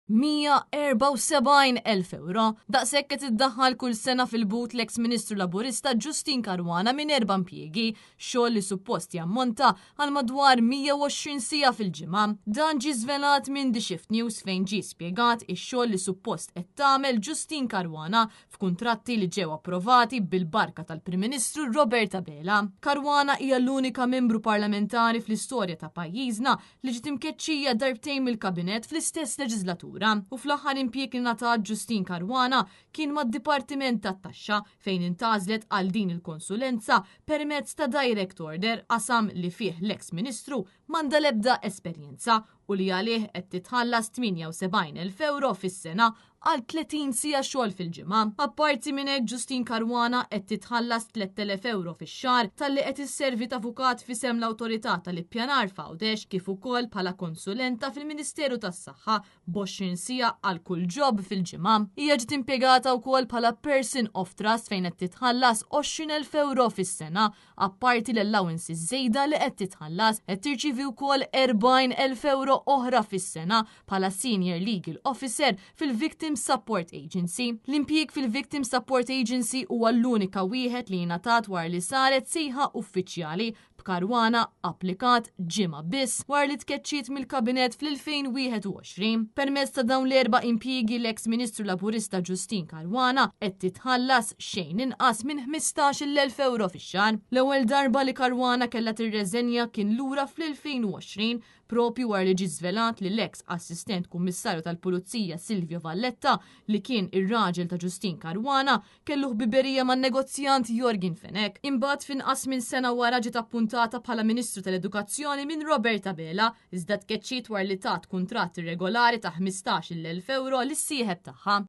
174,000 ewro. Daqshekk qed iddaħħal kull sena fil-but l-eks Ministru Laburista Justyne Caruana minn erba' impjiegi, xogħol li suppost jammonta għal madwar 120 siegħa fil-ġimgħa. Dan ġie żvelat minn The Shift News fejn ġie spjegat ix-xogħol li suppost qed tagħmel Justyne Caruana f'kuntratti li ġew approvati bil-barka tal-Prim Ministru Robert Abela. Caruana hija l-unika membru parlamentari fl-istorja ta' pajjiżna li ġiet imkeċċija darbtejn mill-Kabinett fl-istess leġiżlatura u fl-aħħar impjieg li ngħatat Justyne Caruana kien mad-Dipartiment tat-Taxxa fejn intgħażlet għal din il-konsulenza permezz ta' direct order, qasam li fih l-eks Ministru m'għandha l-ebda esperjenza u li għalih qed titħallas 78,000 ewro fis-sena għal 30 siegħa xogħol fil-ġimgħa. Apparti minn hekk Justyne Caruana qed titħallas 3,000 ewro fix-xahar talli qed isservi t'avukat f'isem l-Awtorità tal-Ippjanar f'Għawdex kif ukoll bħala konsulenta fil-Ministeru tas-Saħħa b'20 siegħa għal kull job fil-ġimgħa. Hija ġiet impjegata wkoll bħala person of trust fejn qed titħallas 20,000 ewro fis-sena apparti l-allowances żejda li qed titħallas. Qed tirċievi wkoll 40,000 ewro oħra fis-sena bħala Senior Legal Officer fil-Victim Support Agency. L-impjieg fil-Victim Support Agency huwa l-unika wieħed li ngħatat wara li saret sejħa uffiċjali b'Caruana applikat ġimgħa biss wara li tkeċċiet mill-Kabinett fl-2021. Permezz ta' dawn l-erba' impjiegi l-eks Ministru Laburista Justyne Caruana qed titħallas xejn inqas minn 15,000 ewro fix-xahar. L-ewwel darba li Caruana kellha tirreżenja kien lura fl-2020 propju wara li ġie żvelat li l-eks Assistent Kummissarju tal-Pulizija Silvio Valletta li kien ir-raġel ta' Justyne Caruana kellu ħbiberija man-negozjant Yorgen Fenech. Imbagħad f'inqas minn sena wara ġiet appuntata bħala Ministru tal-Edukazzjoni minn Robert Abela, iżda tkeċċiet wara li tat kuntratt irregolari ta' 15,000 ewro lis-sieħeb tagħha.